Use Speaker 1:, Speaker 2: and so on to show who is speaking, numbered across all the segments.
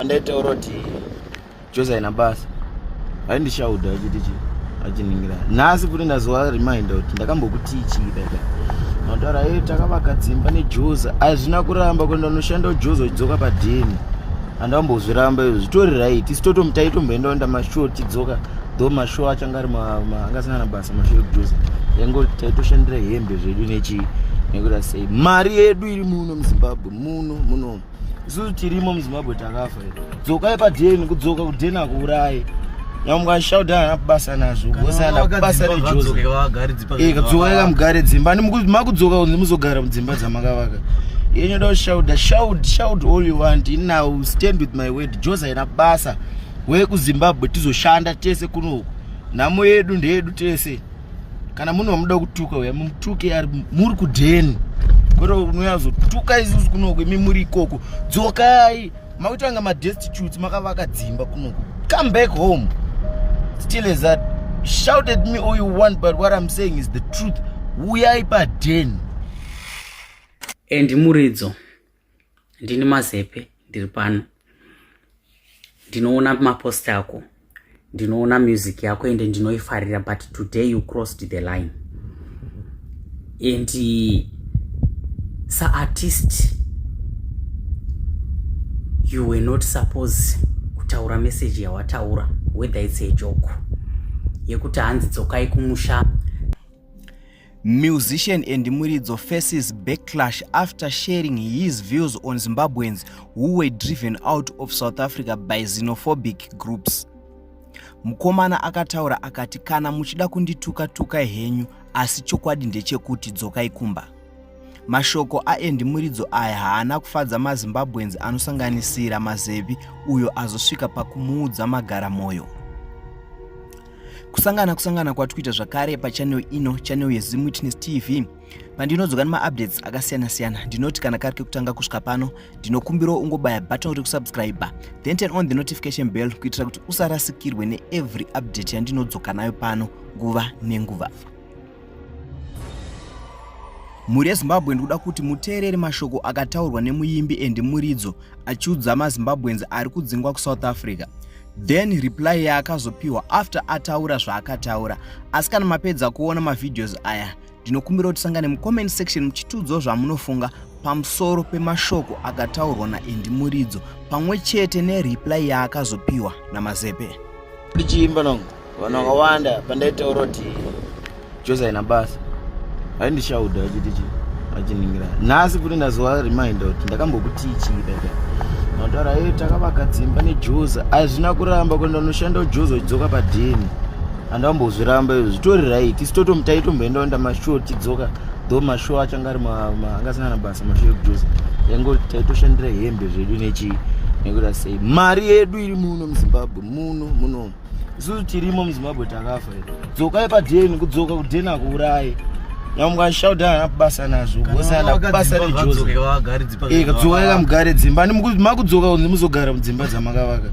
Speaker 1: Andaitaura kuti Jose haina basa. Aindishauda achiti chi achiningira. Nhasi kuti ndazowa reminder kuti ndakambokutii chii dada. Mataura eh takavaka dzimba neJoza. Hazvina kuramba kuenda unoshanda uJoza uchidzoka padheni. Andambozviramba izvo zvitori right. Isu totom taitomboenda kuenda mashow tidzoka though mashow acho anga ari anga asina kana basa mashow ekuJoza. Yaingo taitoshandira hembe zvedu nechii nekuda sei. Mari yedu iri muno muZimbabwe muno muno. Isusu tirimo muZimbabwe takafa. Dzokai padheni kudzoka kudheni akuuraye. Nyamwe shauda haana basa nazvo. Bose haana basa nejozi. Eh, dzokai kamugare dzimba. Ani makudzoka kunzi muzogara mudzimba dzamakavaka. Yenyu da shauda shout shout all you want. Now stand with my word. Jozi haina basa. Wewe kuZimbabwe tizoshanda tese kunoku. Nhamo yedu ndeyedu tese. Kana munhu wamuda kutuka uya mumutuke ari muri kudheni. Kwete unoyazotuka isusu kunoku imi muri ikoko. Dzokai makuita ma destitutes makavaka dzimba kunoku. Come back home. Still as that shout at me all you want but what I'm saying is the truth. Uyai padheni.
Speaker 2: Andy Muridzo ndini Mazepe ndiri pano ndinoona mapost ako ndinoona music yako ende ndinoifarira but today you crossed the line and saartist you were not supposed kutaura message yawataura whether it's a joke yekuti hanzi dzokai kumusha.
Speaker 3: Musician Andy Muridzo faces backlash after sharing his views on Zimbabweans who were driven out of South Africa by xenophobic groups. Mukomana akataura akati kana muchida kundituka tukai henyu asi chokwadi ndechekuti dzokai kumba. Mashoko aAndy Muridzo aya haana kufadza maZimbabweans anosanganisira Mazevi uyo azosvika pakumuudza magara moyo. Kusangana kusangana kwatikuita zvakare pachannel ino, channel yeZim Witness TV. Pandinodzoka nemaupdates akasiyana siyana, ndinoti kana kari kekutanga kusvika pano, ndinokumbirawo ungobaya button rekusubscribe, then turn on the notification bell kuitira kuti usarasikirwe neevery update yandinodzoka nayo pano nguva nenguva. Mhuri yeZimbabwe ndikuda kuti muteerere mashoko akataurwa nemuimbi Andy Muridzo achiudza maZimbabweans ari kudzingwa kuSouth Africa. Then reply yaakazopiwa after ataura zvaakataura. Asi kana mapedza kuona mavideos aya, ndinokumbira kuti tisangane mucomment section muchitiudzawo zvamunofunga pamusoro pemashoko akataurwa naAndy Muridzo pamwe chete nereply yaakazopiwa naMazepe.
Speaker 1: Ndichiimba nongo vanhu vakawanda pandaitaura kuti Jose haina basa aindishauda achiti chi achiningira nhasi kuti ndazowa reminder kuti ndakambokutii chii dada mataura e takavaka dzimba nejoza hazvina kuramba kuenda unoshanda ujoza uchidzoka padheni andambozviramba izvo zvitori right isu totom taitomboenda kuenda mashow tidzoka though mashow acho anga ari anga asina kana basa mashow ekujoza yaingo taitoshandira hembe zvedu nechii nekuda sei mari yedu iri muno muZimbabwe muno muno isusu tirimo muZimbabwe takafa dzokai padheni kudzoka kudheni akuuraye nyamwe shauda haana basa nazvo bose haana basa nejozi eh, dzokai kamugare dzimba makudzoka kunzi muzogara mudzimba dzamakavaka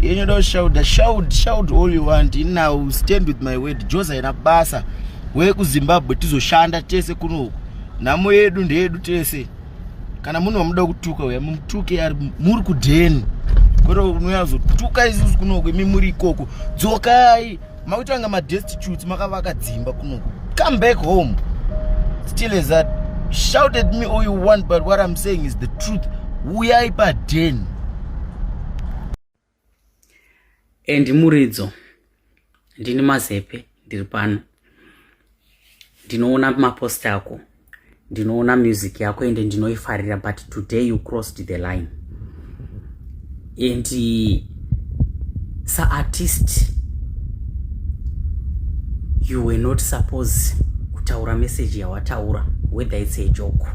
Speaker 1: yenyu da shauda shout shout all you want now stand with my word jozi haina basa wekuZimbabwe tizoshanda tese kunoku nhamo yedu ndeyedu tese kana munhu wamuda kutuka uya mumutuke ari muri kudheni kwete unoyazotuka isusu kunoku imi muri ikoko dzokai makuita kunge madestitutes makavaka dzimba kunoku come back home still as that shout at me all you want but what I'm saying is the truth uyai padheni.
Speaker 2: Andy Muridzo ndini Mazepe ndiri pano ndinoona mapost ako ndinoona music yako ende ndinoifarira but today you crossed the line and saartist you were not supposed kutaura message yawataura whether it's a joke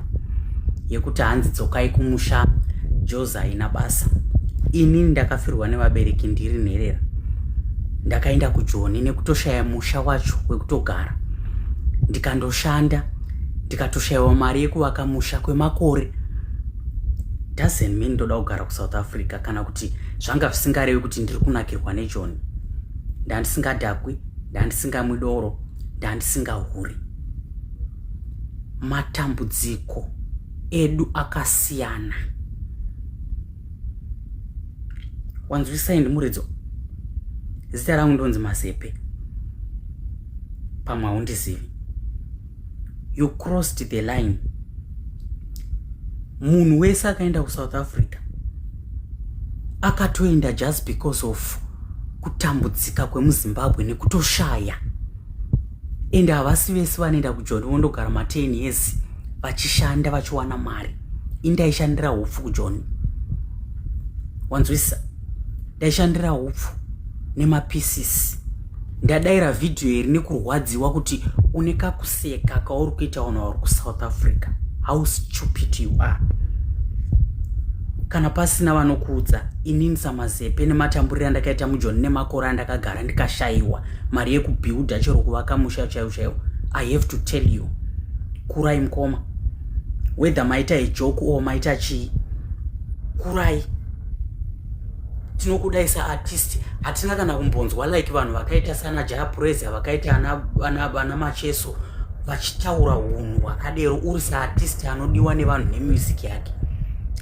Speaker 2: yekuti hanzi dzokai kumusha jozi haina basa inini ndakafirwa nevabereki ndiri nherera ndakaenda kujoni nekutoshaya musha wacho wekutogara ndikandoshanda ndikatoshayiwa mari yekuvaka musha kwemakore doesn't mean ndoda kugara kuSouth Africa kana kuti zvanga zvisingarevi kuti ndiri kunakirwa nejoni ndandisingadhakwi ndandisingamwi doro ndandisingahuri matambudziko edu akasiyana. Wanzwisisa Andy Muridzo? Zita rangu ndonzi Mazepe. Pamwe haundizivi. You crossed the line. Munhu wese akaenda kuSouth Africa akatoenda just because of kutambudzika kwemuZimbabwe nekutoshaya. Ende havasi vese vanoenda kuJoni vondogara ma10 years vachishanda vachiwana mari. Indaishandira hupfu kuJoni. Wanzwisisa? Ndaishandira hupfu nemapieces. Ndadaira vhidhiyo iri nekurwadziwa kuti une kakuseka kauri kuita vanhu vari kuSouth Africa. How stupid you are. Kana pasina vanokuudza, inini saMazepe nematamburiro andakaita muJoni nemakore andakagara ndikashayiwa mari yekubuilda chero kuvaka musha chaiwo chaiwo, I have to tell you, kurai mukoma, whether maita a joke or maita chii, kurai. Tinokudai saartist, hatina kana kumbonzwa like vanhu vakaita sana Jah Prayzah, vakaita ana Macheso vachitaura unhu hwakadero. Uri saartist anodiwa nevanhu nemusic yake.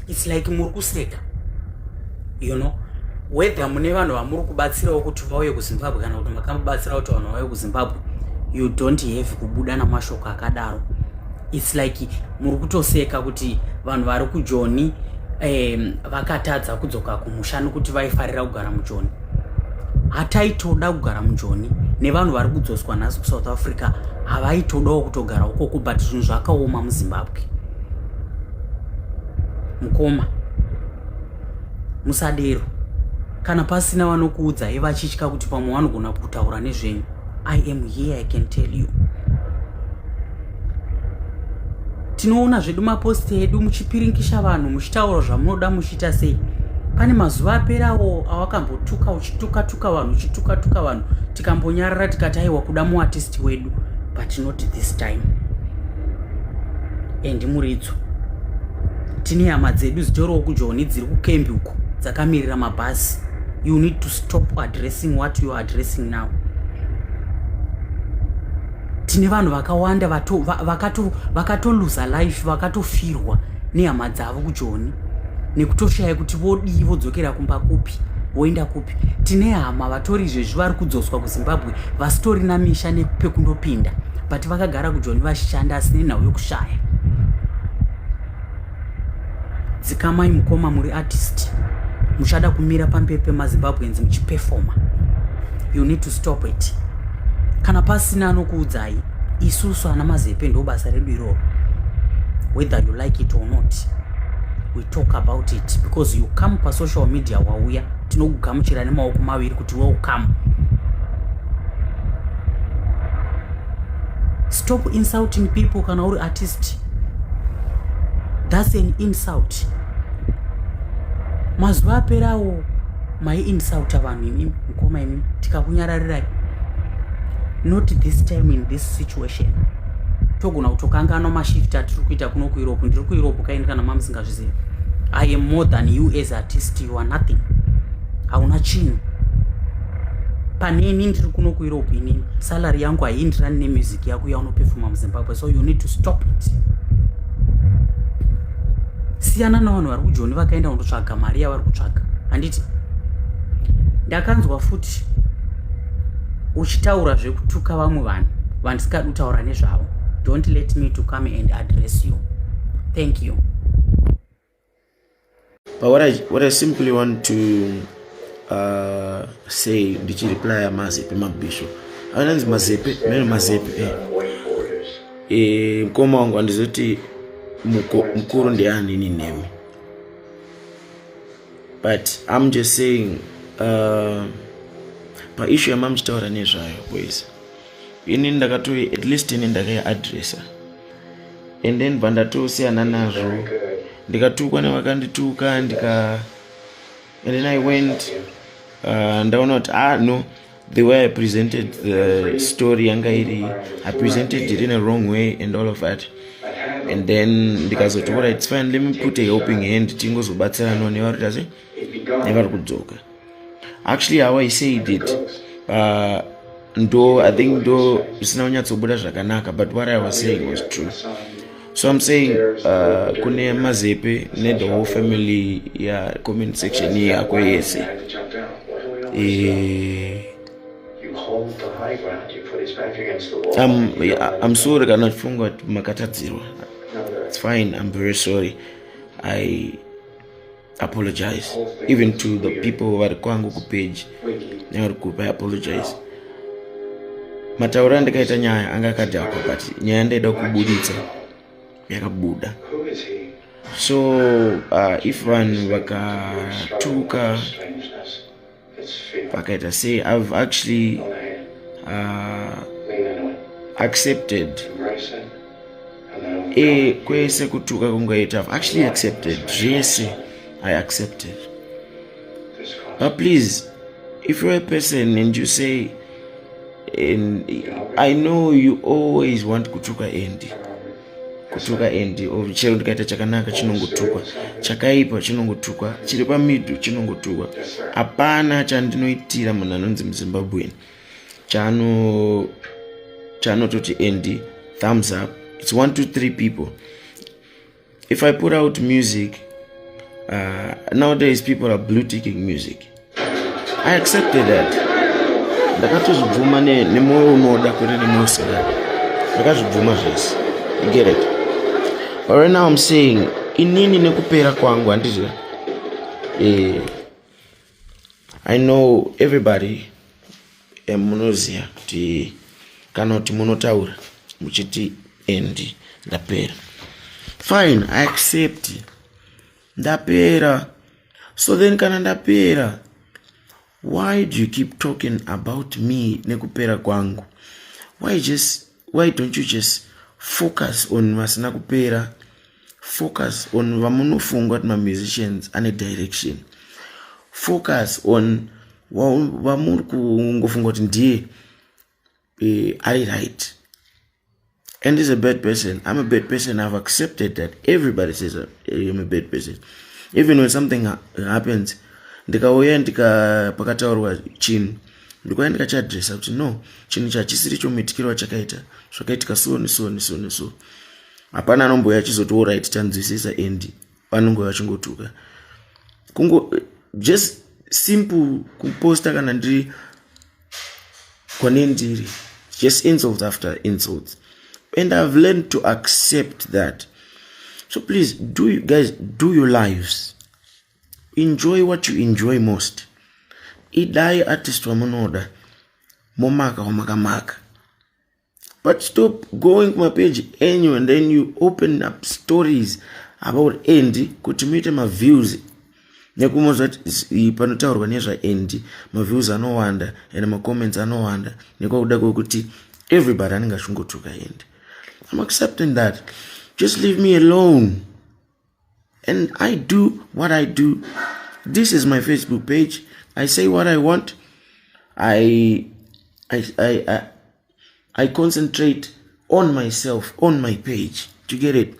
Speaker 2: It's like muri kuseka, whether mune vanhu vamuri kubatsirawo kuti vauye kuZimbabwe kana kuti makambobatsira kuti vanhu vauye kuZimbabwe, you don't have kubuda namashoko akadaro. It's like muri kutoseka kuti vanhu vari kuJoni vakatadza kudzoka kumusha nekuti vaifarira kugara muJoni. Hataitoda kugara muJoni, nevanhu vari kudzoswa nhasi kuSouth Africa havaitodawo kutogara ukoko, but zvinhu zvakaoma muZimbabwe. Mukoma, musadero. Kana pasina vanokuudzai vachitya kuti pamwe vanogona kutaura nezvenyu, I am here, I can tell you. Tinoona zvedu maposti edu muchipiringisha vanhu, muchitaura zvamunoda, muchiita sei. Pane mazuva aperawo awakambotuka, uchitukatuka vanhu, uchitukatuka vanhu, tikambonyarara tikati aiwa, kuda muartist wedu, but not this time. Andy Muridzo, tine hama dzedu dzitoriwo kuJoni, dziri kukembi uko dzakamirira mabhasi. You need to stop addressing what you are addressing now. Tine vanhu vakawanda vakatoluza life, vakatofirwa nehama dzavo kuJoni nekutoshaya kuti vodii, vodzokera kumba kupi, voenda kupi. Tine hama vatori izvezvi vari kudzoswa kuZimbabwe vasitorina misha nepekundopinda, but vakagara kuJoni vachishanda, asi nenhau yokushaya. Dzikamai mukoma, muri artist, muchada kumira pamberi pemaZimbabweans muchipefoma. You need to stop it. Kana pasina anokuudzai, isusu ana Mazepe ndo basa redu iroro. Whether you like it or not, we talk about it because you come pasocial media, wauya, tinokugamuchira nemaoko maviri kuti welcome. Stop insulting people. Kana uri artist, that's an insult. Mazuva aperawo maiinsulta vanhu imimi, mukoma imimi, tikakunyararirai. Not this time, in this situation. Togona kutokanganwa mashift atiri kuita kuno kuEurope. Ndiri kuEurope kaini, kana mamusingazvizivi. I am more than you as artist. You are nothing, hauna chinhu paneni. Ndiri kuno kuEurope inini, salary yangu haiindirani nemusic yako yaunopefoma muZimbabwe, so you need to stop it. Siyana navanhu vari kuJoni vakaenda kundotsvaga mari yavari kutsvaga. Handiti ndakanzwa futi uchitaura zvekutuka vamwe vanhu vandisingadi kutaura nezvavo. Don't let me to come and address you. Thank you.
Speaker 1: But what I simply want to say, ndichireplya Mazepe Mabhisho, ananzi Mazepe mene Mazepe, mukoma wangu, handizoti mukuru ndiani nemi, but I'm just saying, paissue yamamuchitaura nezvayo, boys, ini ndakatoi, at least ini ndakaiadressa and then bva ndatosiyana nazvo. Ndikatukwa nevakandituka, ndika and then I went, ndaona kuti, ah no, the way I presented the story yanga iri, I presented it in a wrong way and all of that, and then ndikazoti, alright, it's fine, let me put a helping hand, tingozobatsiranawo nevari kuita se nevari kudzoka. Actually, how I said it, ndo I think ndo zvisina kunyatsobuda zvakanaka, but what I was saying was true. So I'm saying kune Mazepe ne the whole family ya comment section yako yese. I'm sorry kana tifunga kuti makatadzirwa. It's fine, I'm very sorry. I apologize even to the people vari kwangu kupage nevari kupa. I apologize. Matauro andikaita nyaya anga akadhakwa, but nyaya ndaida kubuditsa yakabuda. So if vanhu vakatuka, vakaita sei, I've actually accepted kwese kutuka kungaita. I've actually accepted zvese. I accepted. But please, if you're a person and you say, and I know you always want kutuka Andy, kutuka Andy, or chero ndikaita chakanaka chinongotukwa, chakaipa chinongotukwa, chiri pamiddle chinongotukwa. Hapana chandinoitira munhu anonzi muZimbabwean chaanototi Andy thumbs up. It's one, two, three people. If I put out music, nowadays people are blue ticking music. I accepted that. Ndakatozvibvuma nemwoyo unoda, kwete nemwoyo usingadi. Ndakazvibvuma zvese, you get it? But right now I'm saying inini nekupera kwangu, handiti? I know everybody, munoziva kuti kana kuti munotaura muchiti Andy ndapera. Fine, I accept ndapera. So then kana ndapera, why do you keep talking about me nekupera kwangu? Why don't you just focus on vasina kupera? Focus on vamunofunga kuti mamusicians ane direction. Focus on vamuri kungofunga kuti ndiye ari right. And is a bad person. I'm a bad person. I've accepted that. Everybody says I'm a bad person. Even when something happens, ndikauya ndika pakataurwa chinhu, ndikauya ndikachiadresa kuti no, chinhu chachisiri chomuitikiro wachakaita, zvakaitika so neso neso neso. Hapana anombouya achizoti, "Alright, tanzwisisa." And vanongouya vachingotuka. Kungo just simple kuposta kana ndiri kwane ndiri, just insults after insults, and I've learned to accept that. So please, do you guys do your lives, enjoy what you enjoy most. Idai artist wamunoda, momaka wamakamaka, but stop going kumapage enyu and then you open up stories about Andy kuti muite maviews, nekumozva kuti panotaurwa nezvaAndy maviews anowanda and macomments anowanda, nekwakuda kwekuti everybody anenge achingotuka Andy. I'm accepting that. Just leave me alone and I do what I do. This is my Facebook page. I say what I want. I concentrate on myself, on my page. Do you get it?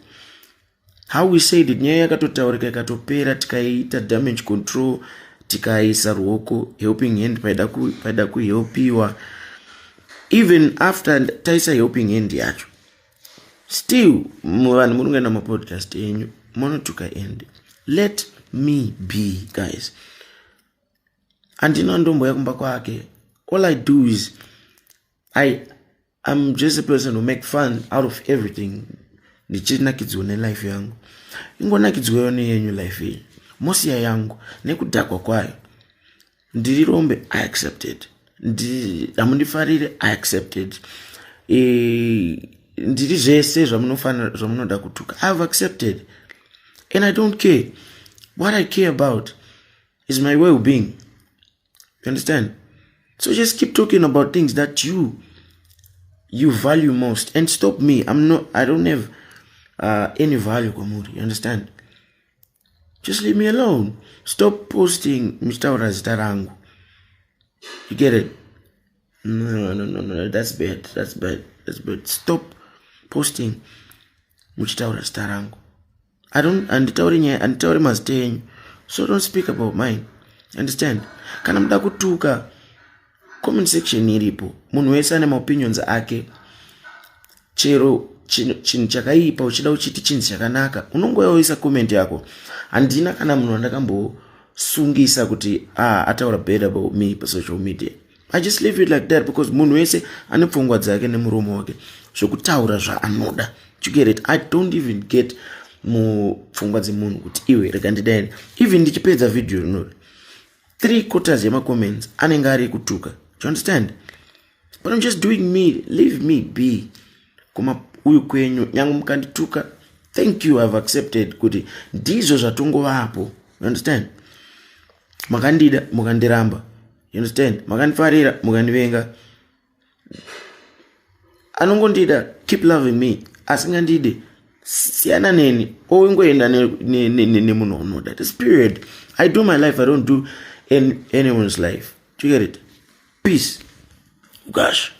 Speaker 1: How we said it, nyaya yakatotaurika ikatopera, tikaita damage control, tikaisa ruoko, helping hand paida kuhelpiwa. Even after taisa helping hand yacho, still vanhu muri kungoenda mapodcast enyu monotuka. And let me be, guys. Handina ndomboya kumba kwake. All I do is I'm just a person who make fun out of everything, ndichinakidzwa nelife yangu. Ingonakidzwayo neyenyu life yenyu, mosiya yangu nekudhakwa kwayo. Ndiri rombe, I accepted. Hamundifarire, I accepted. Ndiri zvese zvamunoda kutuka. I have accepted and I don't care. What I care about is my well-being, you understand? So just keep talking about things that you value most and stop me. I'm not, I don't have any value kwamuri, you understand? Just leave me alone. Stop posting muchitaura zita rangu, you get it? No, that's bad, that's bad, that's bad. Stop posting muchitaura zita rangu. I don't, handitauri nyaya, handitauri mazita enyu, so don't speak about mine, understand? Kana muda kutuka, comment section iripo. Munhu wese ane maopinions ake. Chero Chinhu chakaipa uchida uchiti chinhu chakanaka, unongouya woisa comment yako. Handina kana munhu wandakambosungisa kuti, ah, ataura bad about me pasocial media. I just leave it like that because munhu wese ane pfungwa dzake nemuromo wake zvekutaura zvaanoda. You get it? I don't even get mupfungwa dzemunhu kuti iwe rega ndidaini. Even ndichipedza vhidhiyo rinori, 3/4 yemacomments anenge ari ekutuka. Do you understand? But I'm just doing me. Leave me be. Kuma uyu kwenyu, nyange mukandituka, thank you, I've accepted kuti ndizvo zvatongovapo. You understand? Makandida, mukandiramba. You understand? Makandifarira, mukandivenga. Anongondida, keep loving me. Asingandidi, siyana neni, oingoenda nemunhu waunoda. This period, I do my life. I don't do anyone's life. Do you get it? Peace. Gosh.